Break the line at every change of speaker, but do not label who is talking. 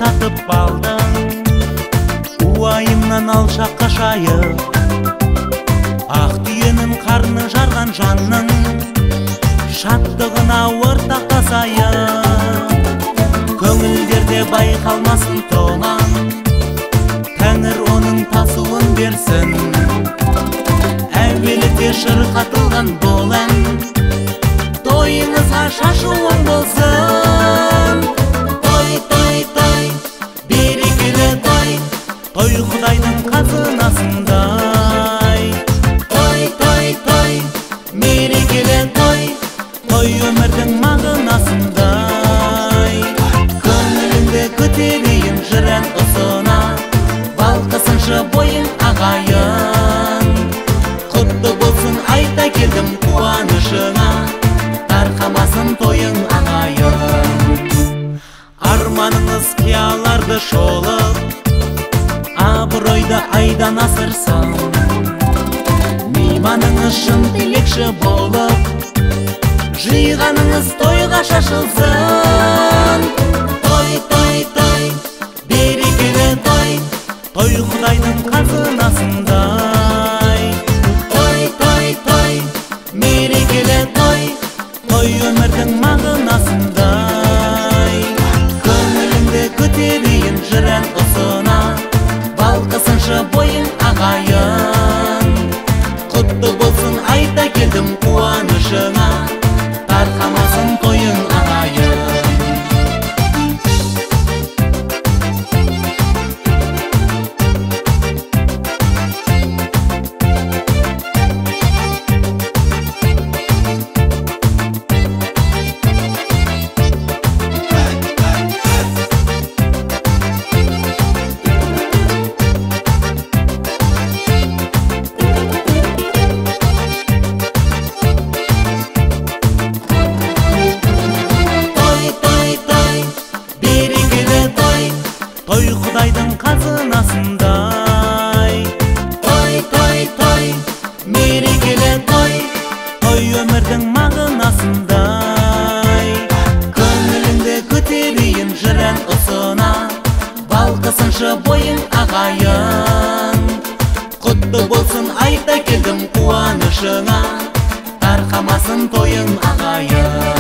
татып балдың, уайымнан алшақ қашайық. Ақ түйенің қарны жарған жанның шаттығына ортақтасайық. Көңілдерде байқалмасын тұман, Тәңір оның тасуын берсін. Әуеліде шырқатылған бұл ән тойыңызға шашуың болсын. Той, той, той, берекелі той, той Құдайдың қазынасындай. Той, той, той, мерекелі той, той өмірдің мағынасындай. Көңіліңді көтерейін жыр ән ұсына, балқысыншы бойың ағайын. Құтты болсын айта келдім қуанышыңа, тарқамасын тойың ағайын. Арманыңыз қияларды шолып, абыройды айдан асырсын. Мейманыңыз шын тілекші болып, жиғаныңыз тойға шашылсын. Той, той, той, берекелі той, той Құдайдың қазынасындай. Той, той, той, мерекелі той, той өмірдің мағынасындай. Көңіліңді көтерейін жыр ән ұсына, балқысыншы бойың ағайын. Құтты болсын айта келдім қуанышыңа, тарқамасын тойың ағайын. Той Құдайдың қазынасындай. Той, той, той, мерекелі той, той өмірдің мағынасындай. Көңіліңді көтерейін жыр ән ұсына, балқысыншы бойың ағайын. Құтты болсын айта келдім қуанышыңа, тарқамасын тойың ағайын.